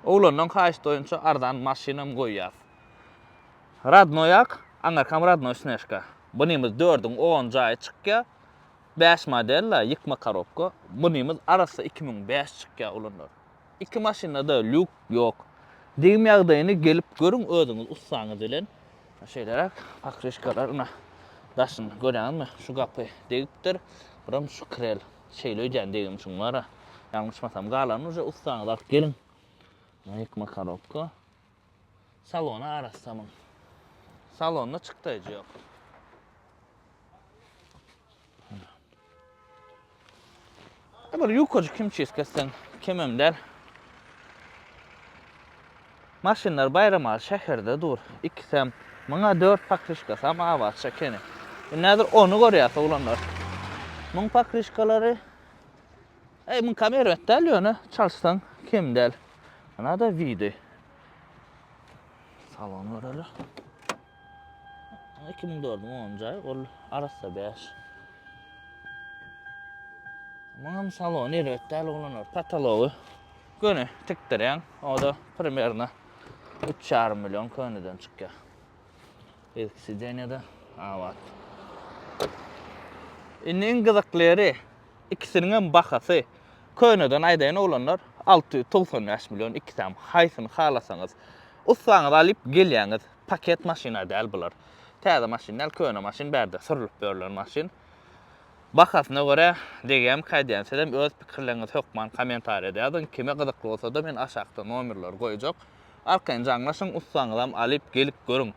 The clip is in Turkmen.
Oglandan haýyşt boýunça arzan maşynam goýýas. Radnoý ak, aňyrkam radnoý snežka. Bunymyz dördüň on jaýy çykýa. Bäş model-la, ýykma korobka. Bunymyz arassa 2005 çykýa oglanlar. Iki maşynda-da lýuk ýok. Degim ýagdaýyny gelip görüň özüňiz ussaňyz bilen. Şeýleräk pokryşkalar ina daşyny görýäňizmi? Şu gapy degipdir. Buram şu krel. Şeýle öýdýän degim şuň bar-a. Ýalňyşmasam galanyny uje ussaňyz alyp geliň. Ýykma korobka. Salony arassa muň. Salonda çykdaýjy ýok. Bir ýukajyk himçiska etseň kemem däl. Maşynlar Baýramaly şäherde dur. Ikisem muňa dört pokryşkasam abatça ekeni. Indi häzir ony görýäs oglanlar. Muň pokryşkalary Eý, muňkam erbet däl ýöne çalyşsaň kem däl. Muna-da widi. Salon göreli. 2004-iň 10-njy aýy, ol arassa 5. Muňam salony erbet däl oglanlar. Patology göni tikdirýäň. O-da primerno 3,5 million köneden çykýar. Yzky sidenýada abat. Indi iň gyzykly ýeri ikisiniňem bahasy köneden aýdaýyn oglanlar 695 million ikisem haýsyny halasaňyz ussaňyzy alyp gelýäňiz paket maşyna däl bular. Täze maşyn däl köne maşyn bärde sürülip ýörlen maşyn. Bahasyna görä degýämika aýdýan sizem öz pikirleriňizi hökman kommentariýada ýazyň kime gyzykly bolsada men aşakda nomerleri goýjak. Arkaýyn jaňlaşyň ussaňyzam alyp gelip görüň.